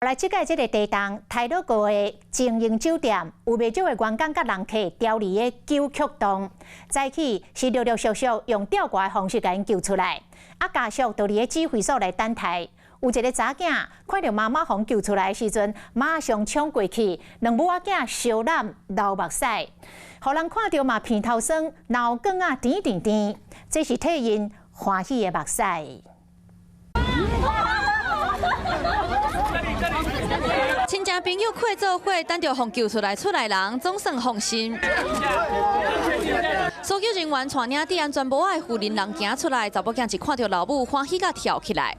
來，這擺這个地動，太魯閣的晶英酒店有袂少的員工佮人客牢佇个九曲洞，早起是陸陸續續用吊掛的方式共𪜶救出來，啊，家屬就佇个指揮所來等待。有一个查囝看著媽媽予救出來的時陣，馬上衝過去，兩母仔囝相攬流目屎，予人看著嘛鼻頭酸，腦梗仔甜甜甜，這是替𪜶歡喜的目屎。親戚朋友開做伙，等著予救出來厝內人，總算放心。搜救人員帶領佇安全帽的婦人人行出來，查某囝一看著老母，歡喜甲跳起來。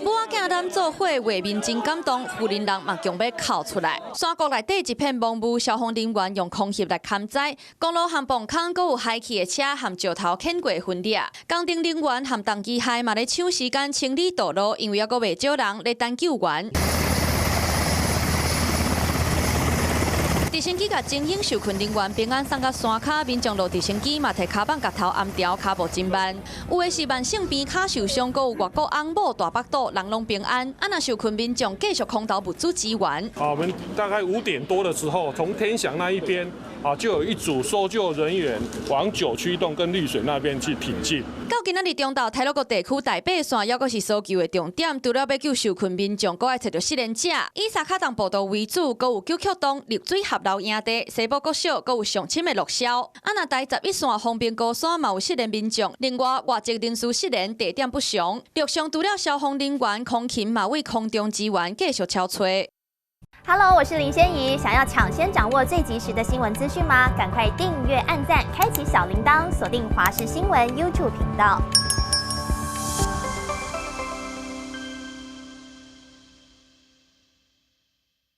母仔囝攬做伙，畫面真感動，婦人人嘛強欲哭出來。山谷內底一片濃霧，消防人員用空翕來勘災。公路和磅空，閣有海去的車和石頭牽過分裂。工程人員和重機械嘛咧搶時間清理道路，因為猶閣袂少人咧等救援。直升機共精英受困人員平安送到山跤，民眾落直升機嘛提跤蠓共頭頷牢，跤步真慢。有的是萬幸邊跤受傷，閣有外國翁某大腹肚，人攏平安。啊，若受困民眾繼續空投物資支援。啊，我們大概5點多的時候，從天祥那一邊啊，就有一組搜救人員往九曲洞跟綠水那邊去挺進。到今仔日中晝，太魯閣地區大八線猶閣是搜救的重點，除了欲救受困民眾，閣愛揣著失聯者。以三跤洞步道為主，閣有九曲洞、綠水峽老營地、西部國小，閣有上深的陸硝。啊，若台11線豐濱高山嘛有失聯民眾，另外外籍人士失聯地點不詳。陸上除了消防人員、空勤嘛為空中支援繼續敲揣。 Hello，我是林仙怡，想要搶先掌握最及時的新聞資訊嗎？趕快訂閱、按讚、開啟小鈴鐺，鎖定華視新聞 YouTube 頻道。